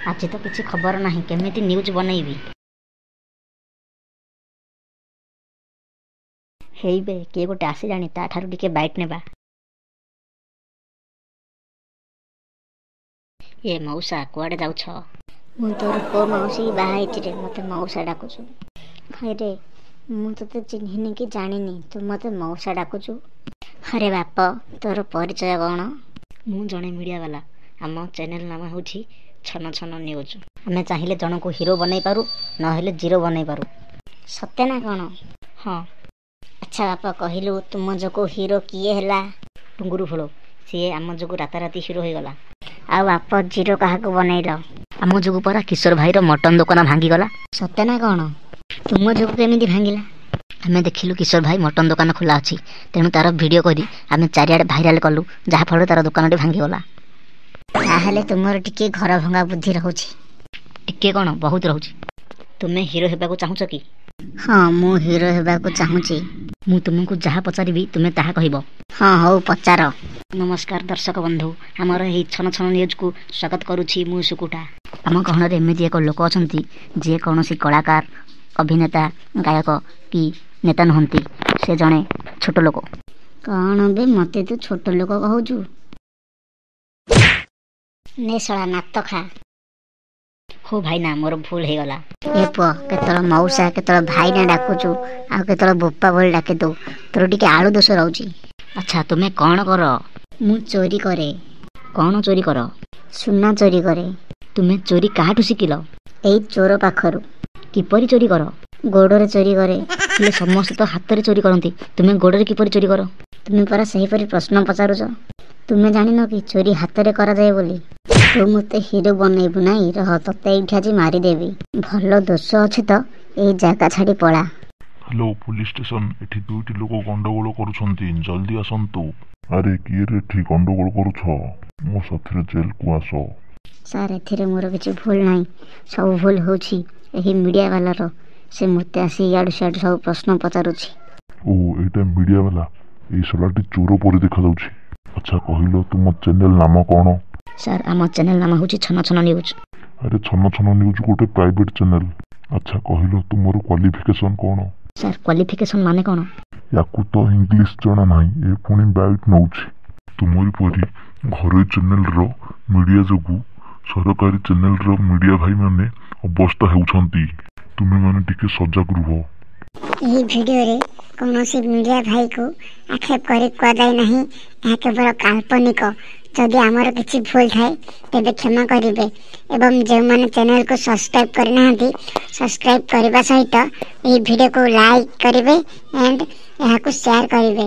ଆଜି ତ କିଛି ଖବର ନାହିଁ, କେମିତି ନ୍ୟୁଜ୍ ବନେଇବି? ହେଇବେ, କିଏ ଗୋଟେ ଆସିଲାଣି, ତା ଠାରୁ ଟିକେ ବାଇଟ୍ ନେବା। ଏ ମଉସା, କୁଆଡ଼େ ଯାଉଛ? ମୁଁ ତୋର କୋଉ ମାଉସୀ ବାହା ହେଇଛି ରେ, ମୋତେ ମଉସା ଡାକୁଛୁ? ହଇରେ, ମୁଁ ତୋତେ ଚିହ୍ନିନି କି ଜାଣିନି, ତୁ ମୋତେ ମଉସା ଡାକୁଛୁ। ହରେ ବାପ, ତୋର ପରିଚୟ କ'ଣ? ମୁଁ ଜଣେ ମିଡ଼ିଆ ବାଲା। ଆମ ଚ୍ୟାନେଲ ନାମ ହେଉଛି ଛନ ଛନ ନ୍ୟୁଜ୍। ଆମେ ଚାହିଁଲେ ଜଣକୁ ହିରୋ ବନେଇ ପାରୁ, ନହେଲେ ଜିରୋ ବନେଇ ପାରୁ। ସତେ ନା କ'ଣ? ହଁ। ଆଚ୍ଛା ବାପ, କହିଲୁ ତୁମ ଯୋଗୁଁ ହିରୋ କିଏ ହେଲା? ଟୁଙ୍ଗୁରୁ ଫୁଲ। ସିଏ ଆମ ଯୋଗୁଁ ରାତାରାତି ହିରୋ ହେଇଗଲା। ଆଉ ବାପ, ଜିରୋ କାହାକୁ ବନେଇଲ? ଆମ ଯୋଗୁଁ ପରା କିଶୋର ଭାଇର ମଟନ ଦୋକାନ ଭାଙ୍ଗିଗଲା। ସତେ ନା କ'ଣ? ତୁମ ଯୋଗୁଁ କେମିତି ଭାଙ୍ଗିଲା? ଆମେ ଦେଖିଲୁ କିଶୋର ଭାଇ ମଟନ ଦୋକାନ ଖୋଲା ଅଛି, ତେଣୁ ତାର ଭିଡ଼ିଓ କରି ଆମେ ଚାରିଆଡ଼େ ଭାଇରାଲ କଲୁ, ଯାହାଫଳରେ ତାର ଦୋକାନଟି ଭାଙ୍ଗିଗଲା। ତାହେଲେ ତୁମର ଟିକେ ଘର ଭଙ୍ଗା ବୁଦ୍ଧି ରହୁଛି। ଟିକେ କ'ଣ, ବହୁତ ରହୁଛି। ତୁମେ ହିରୋ ହେବାକୁ ଚାହୁଁଛ କି? ହଁ, ମୁଁ ହିରୋ ହେବାକୁ ଚାହୁଁଛି। ମୁଁ ତୁମକୁ ଯାହା ପଚାରିବି ତୁମେ ତାହା କହିବ। ହଁ, ହଉ ପଚାର। ନମସ୍କାର ଦର୍ଶକ ବନ୍ଧୁ, ଆମର ଏହି ଛନ ଛନ ନ୍ୟୁଜ୍କୁ ସ୍ୱାଗତ କରୁଛି ମୁଁ ସୁକୁଟା। ଆମ ଗହଣରେ ଏମିତି ଏକ ଲୋକ ଅଛନ୍ତି ଯିଏ କୌଣସି କଳାକାର, ଅଭିନେତା, ଗାୟକ କି ନେତା ନୁହନ୍ତି। ସେ ଜଣେ ଛୋଟ ଲୋକ। କ'ଣ ବେ, ମୋତେ ତୁ ଛୋଟ ଲୋକ କହୁଛୁ? ନେ ଶଳା, ନାତ ଖା। ହଉ ଭାଇନା, ମୋର ଭୁଲ ହେଇଗଲା। ଏ ପୁଅ, କେତେବେଳେ ମଉସା, କେତେବେଳେ ଭାଇନା ଡାକୁଛୁ, ଆଉ କେତେବେଳେ ବୋପା ଭଳି ଡାକି ଦଉ। ତୋର ଟିକେ ଆଳୁ ଦୋଷ ରହୁଛି। ଆଚ୍ଛା, ତୁମେ କ'ଣ କର? ମୁଁ ଚୋରି କରେ। କ'ଣ ଚୋରି କର? ସୁନା ଚୋରି କରେ। ତୁମେ ଚୋରି କାହାଠୁ ଶିଖିଲ? ଏଇ ଚୋର ପାଖରୁ। କିପରି ଚୋରି କର? ଗୋଡ଼ରେ ଚୋରି କରେ। ହେଲେ ସମସ୍ତେ ତ ହାତରେ ଚୋରି କରନ୍ତି, ତୁମେ ଗୋଡ଼ରେ କିପରି ଚୋରି କର? ତୁମେ ପରା ସେହିପରି ପ୍ରଶ୍ନ ପଚାରୁଛ। ତୁମେ ଜାଣିନ କି ଚୋରି ହାତରେ କରାଯାଏ ବୋଲି? ତୁ ମୋତେ ହିରୋ ବନେଇବୁ ନାଇଁ? ରହ, ତତେ ଏଇଠି ଆଜି ମାରିଦେବି। ଭଲ ଦୋଷ ଅଛି ତ, ଏଇ ଜାଗା ଛାଡ଼ି ପଳା। ହ୍ୟାଲୋ ପୋଲିସ ଷ୍ଟେସନ, ଏଠି ଦୁଇଟି ଲୋକ ଗଣ୍ଡଗୋଳ କରୁଛନ୍ତି, ଜଲ୍ଦି ଆସନ୍ତୁ। ଆରେ କିଏ ରେ ଏଠି ଗଣ୍ଡଗୋଳ କରୁଛ? ମୋ ସାଥିରେ ଜେଲକୁ ଆସ। ସାର୍, ଏଥିରେ ମୋର କିଛି ଭୁଲ ନାହିଁ। ସବୁ ଭୁଲ ହେଉଛି ଏହି ମିଡ଼ିଆ ବାଲାର। ସେ ମୋତେ ଆସି ଇଆଡ଼ୁ ସିଆଡ଼ୁ ସବୁ ପ୍ରଶ୍ନ ପଚାରୁଛି। ଓ, ଏଇଟା ମିଡ଼ିଆ ବାଲା। ଏଇ ଶଳାଟି ଚୋର ପରି ଦେଖାଯାଉଛି। ଆଚ୍ଛା କହିଲ, ତୁମ ଚ୍ୟାନେଲ ନାମ କ'ଣ? ସାର୍, ଆମ ଚ୍ୟାନେଲ ନାମ ହେଉଛି ଛନ ଛନ ନ୍ୟୁଜ୍। ଆରେ, ଛନ ଛନ ନ୍ୟୁଜ୍ ଗୋଟେ ପ୍ରାଇଭେଟ ଚ୍ୟାନେଲ। ଆଚ୍ଛା କହିଲ, ତୁମର କ୍ୱାଲିଫିକେସନ କ'ଣ? ସାର୍, କ୍ୱାଲିଫିକେସନ ମାନେ କ'ଣ? ୟାକୁ ତ ଇଂଲିଶ ଜଣା ନାହିଁ, ଏ ପୁଣି ବାଇଟ୍ ନଉଛି। ତୁମରି ପରି ଘରୋଇ ଚ୍ୟାନେଲର ମିଡ଼ିଆ ଯୋଗୁଁ ସରକାରୀ ଚ୍ୟାନେଲର ମିଡ଼ିଆ ଭାଇମାନେ ଅବସ୍ଥା ହେଉଛନ୍ତି। ତୁମେମାନେ ଟିକେ ସଜାଗ ରୁହ। ଏହି ଭିଡ଼ିଓରେ କୌଣସି ମିଡ଼ିଆ ଭାଇକୁ ଆକ୍ଷେପ କରି କୁହାଯାଇ ନାହିଁ। ଏହା କେବଳ କାଳ୍ପନିକ। ଯଦି ଆମର କିଛି ଭୁଲ ଥାଏ ତେବେ କ୍ଷମା କରିବେ, ଏବଂ ଯେଉଁମାନେ ଚ୍ୟାନେଲକୁ ସବସ୍କ୍ରାଇବ୍ କରିନାହାନ୍ତି ସବସ୍କ୍ରାଇବ୍ କରିବା ସହିତ ଏହି ଭିଡ଼ିଓକୁ ଲାଇକ୍ କରିବେ ଆଣ୍ଡ ଏହାକୁ ସେୟାର କରିବେ।